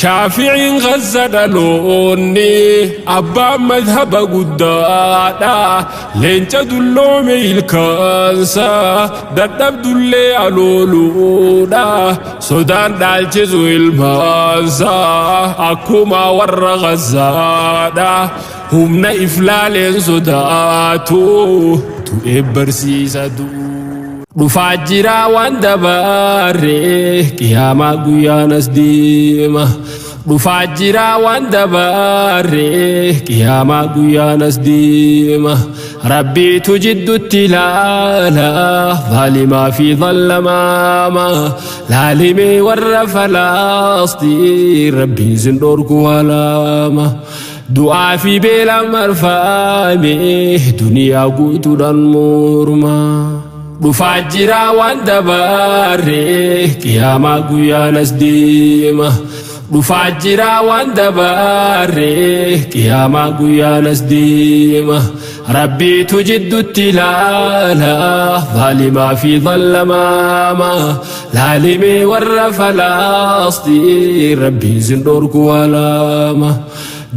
Shaafi'iin Gazza dhaloonni abbaan madhaba guddaadha. Leenca dulloome ilkaansa dadhabdullee alooluudha. Sodaan dhaalchisu ilmaansa akkuma warra Gazzaadha. Humna iflaaleen sodaatu du'ee barsiisa du'u. Dhufaa jira waan dabarre, qiyaamaa guyyaan as deema. Dhufaa jira waan dabarre, qiyaamaa guyyaan as deema. Rabbiitu jiddutti ilaala zaalimaa fi zallamaama. Laalimee warra Falastiin, Rabbiin sin dhorku alaama. Du'aa fi beelaan marfame duniyaa guutuudhaan morma. Dhufaa jira waan dabarre, qiyaamaa guyyaan as deema. Dhufaa jira waan dabarre, qiyaamaa guyyaan as deema. Rabbiitu jiddutti ilaala zaalimaa fi zallamaama. Laalimee warra Falastiin, Rabbiin sin dhorku alaama.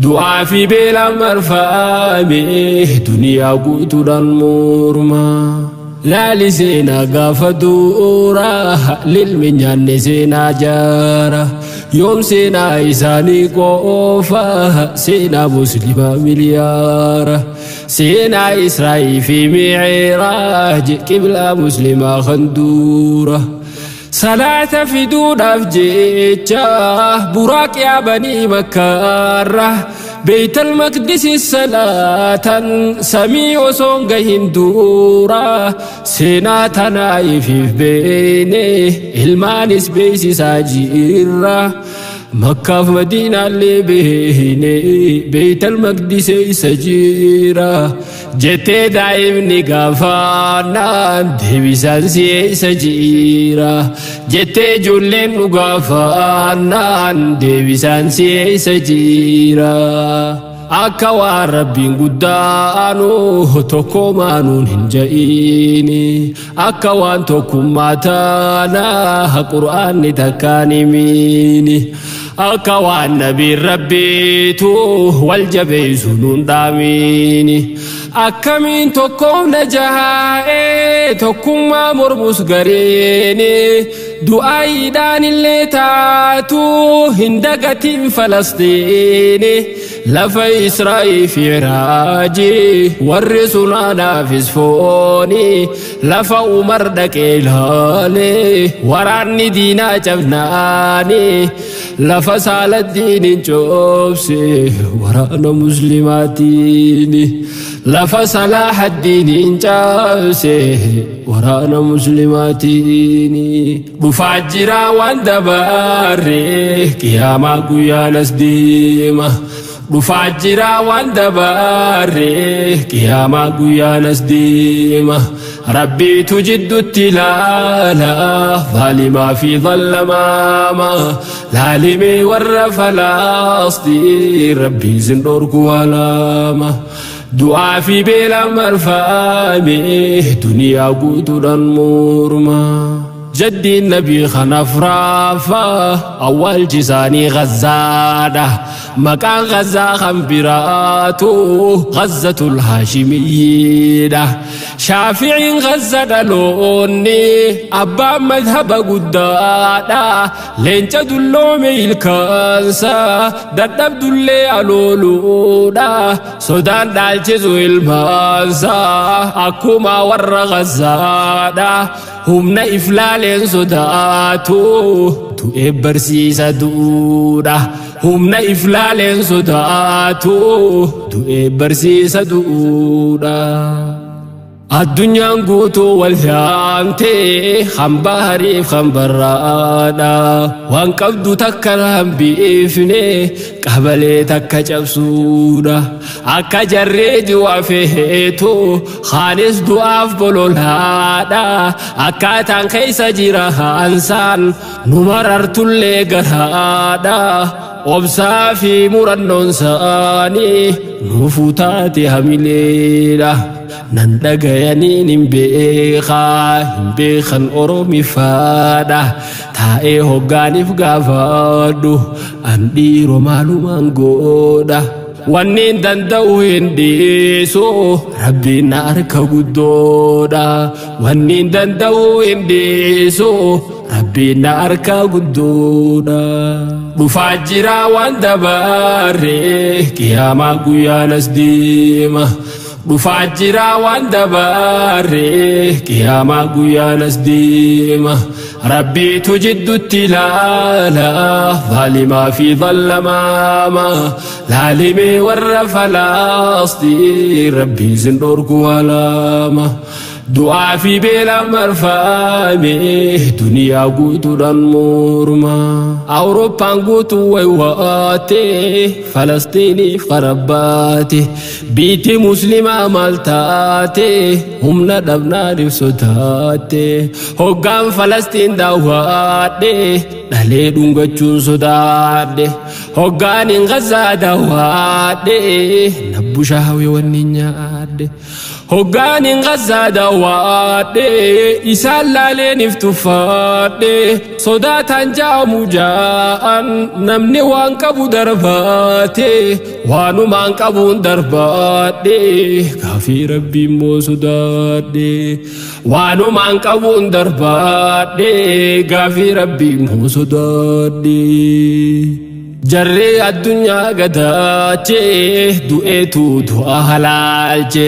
Du'aa fi beelaan marfame duniyaa guutuudhaan morma. Laali seenaa gaafa duura lilmi nyaanne seenaa jaara. Yoom seenaa isaanii qofa, seenaa Muslimaa miliyaara. Seenaa Israa'ii fi Mi'iraaj, qiblaa Muslimaa kan duura. Salaata fiduudhaaf jecha Buraaq yaabanii Makkaarra. Beeytal Maqdisi salaatan samii osoon gahin duura. Seenaa tanaa ifiif beene, ilmaanis beeysisaa jirra. Makkaaf Madiinaallee beene, Beeytal Maqdise isa jira. Jettee daa'imni gaafaannaan deebisaan si'ee isa jira. Jettee ijoolleen nu gaafaannaan deebisaan si'ee isa jira. Akka waan Rabbiin guddaanu tokko maanuun hin ja'iini. Akka waan tokkummaa taanaa Qur'aanni takkaan himiini. Akka waan nabiin Rabbiitu wal jabeessu nuun dhaamiini. Akkamiin tokkoomna jahaa'ee tokkummaa mormus gareeni. Du'aayiidhaan illee taatu hin dagatiin Falastiini. Lafa Israa'ii fi Iraaji warri sunaanaafis fooni. Lafa Umar dhaqee ilaale waraanni diinaa cabnaani. Lafa Saaladdiin hin coobse waraana Muslimaatiin. Lafa Salaaḥaddiin hin cabse waraana Muslimaatiin. Dhufaa jira waan dabarre, qiyaamaa guyyaan as deema. Dhufaa jira waan dabarre, qiyaamaa guyyaan as deema. Rabbiitu jiddutti ilaala zaalimaa fi zallamaama. Laalimee warra Falastiin, Rabbiin sin dhorku alaama. Du'aa fi beelaan marfame duniyaa guutuudhaan morma. Jaddiin nabii kanaaf raafa awwaalchi isaanii Gazzaadha. Maqaan Gazzaa kan biraatu Gazzatul Haashimiyyiidha. Shaafi'iin Gazza dhaloonni abbaan madhaba guddaadha. Leenca dulloome ilkaansa dadhabdullee alooluudha. Sodaan dhaalchisu ilmaansa akkuma warra Gazzaadha. Humna iflaaleen sodaatu du'ee barsiisa du'uudha. Humna iflaaleen sodaatu du'ee barsiisa du'uudha. Addunyaan guutuu wal yaamtee hambaa hariif hambarraadha. Waan qabdu takka hambiifne qabalee takka cabsuudha. Akka jarree du'a feetu haanis du'aaf bololaadha. Akkaataan keessa jira hansaan nu marartullee garaadha. Obsaa fi murannoon saanii nuufuu taate hamileedha. Nan dhagayaniin hin beekaa hin beekan Oromifaadha. Taa'ee hoggaaniif gaafadhu an dhiiroo maalumaan godha. Wanni danda'u hin dhiisu, Rabbiin na harka guddoodha. Wanni danda'u hin dhiisu, Rabbiin na harka guddoodha. Dhufaa jira waan dabarre, qiyaamaa guyyaan as deema. Dhufaa jira waan dabarre, qiyaamaa guyyaan as deema. Rabbiitu jidduutti ilaala zaalimaa fi zallamaama. Laalimee warra Falastiin, Rabbiin sin dhorku alaama. Du'aa fi beela marfame duniyaa guutuudhaan morma. Awurooppaan guutuu waywaate Falastiiniif qarabbaate. Biitti Muslimaa maal taate? Humna dhabnaaniif sodaate. Hoggaan Falastiin daawwadhe dhalee dhungachuun sodaadhe. Hoggaan hin Gazaa daawwadhe nabbu shaawee wanni nyaadhe. Hoggaan hin Gazaa daawwadhe isaan laaleeniif tuffaadhe. Sodaataan jaamu jaa'an namni waan qabu darbaate, waanumaan qabuun darbaadhe, gaafii Rabbii immoo sodaadhe. Waanumaan qabuun darbaadhe, gaafii Rabbii immoo sodaadhe. Jarree addunyaa gadaachee du'eetu du'a halaalche.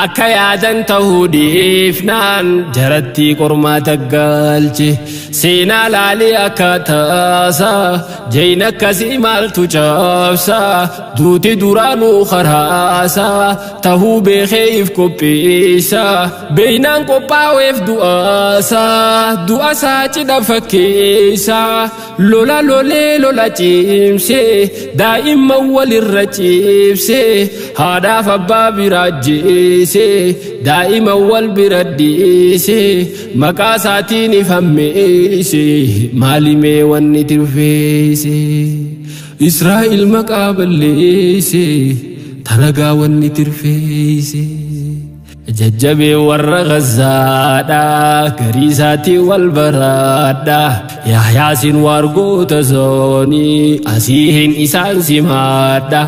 Akka yaadan ta'uu dhiifnaan jaratti qormaata galche. Seenaa laalii akka taasaa jayna akkasii maaltu cabsa? Duuti duraanuu karaasaa tahuu beekee if qopheessa. Beeynaan qophaa'eef du'aasaa, du'asaa cidha fakkeessa. Lola lolee lola ciimsee daa'imman walirra ciibsee, haadhaaf abbaa bira jeesee, daa'ima wal bira dhiisee, maqaa isaatiin ifammeesse. Maalimee wanni tirfeesse? Israa'el maqaa balleesse, tanagaa wanni tirfeesse? Jajjabee warra Gazaadha, garii isaatii wal baraadha. Yaayaasin waargoota zoonii asiihin isaan simaadha.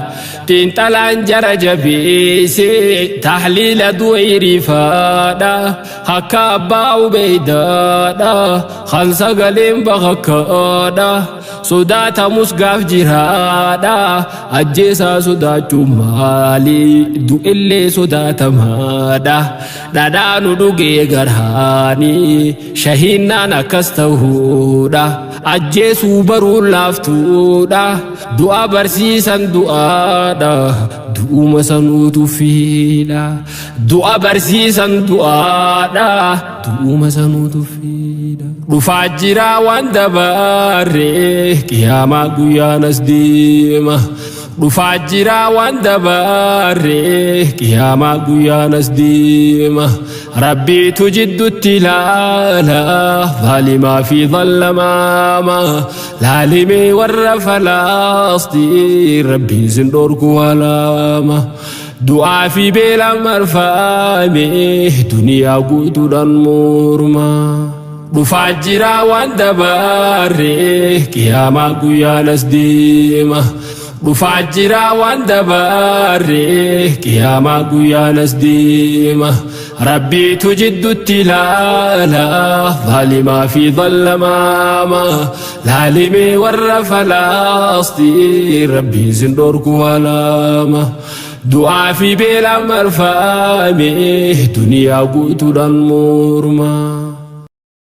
Xiinxalaan jara jabeesse tahliila du'eerifaadha. Akka abbaa Ubeydaadha kan sagaleen bakakkaadha. Sodaatamus gaaf jiraadha. Ajjeesaa sodaachuun maali? Du'illee sodaatamaadha. Dhadhaanu dhugee garaani shahiinnaan akkas ta'uudha. Ajjeesuu baruun laaftuudha. Du'a barsiisan du'aadha. Du'uma sanuutu fiidha. Du'a barsiisan du'aadha. Du'uma sanuutu fiidha. Dhufaa jira waan dabarre, qiyaamaa guyyaan as deema. Dhufaa jira waan dabarre, qiyaamaa guyyaan as deema. Rabbiitu jidduutti ilaala zaalimaa fi zallamaama. Laalimee warra Falastiin, Rabbiin sin dhorku alaama. Du'aa fi beela marfame duniyaa guutuudhaan morma. Dhufaa jira waan dabarre, qiyaamaa guyyaan as deema. Dhufaa jira waan dabarre, qiyaamaa guyyaan as deema. Rabbiitu jidduutti ilaala zaalimaa fi zallamaama. Laalimee warra Falastiin, Rabbiin sin dhorku alaama. Du'aa fi beela marfame duniyaa guutuudhaan morma.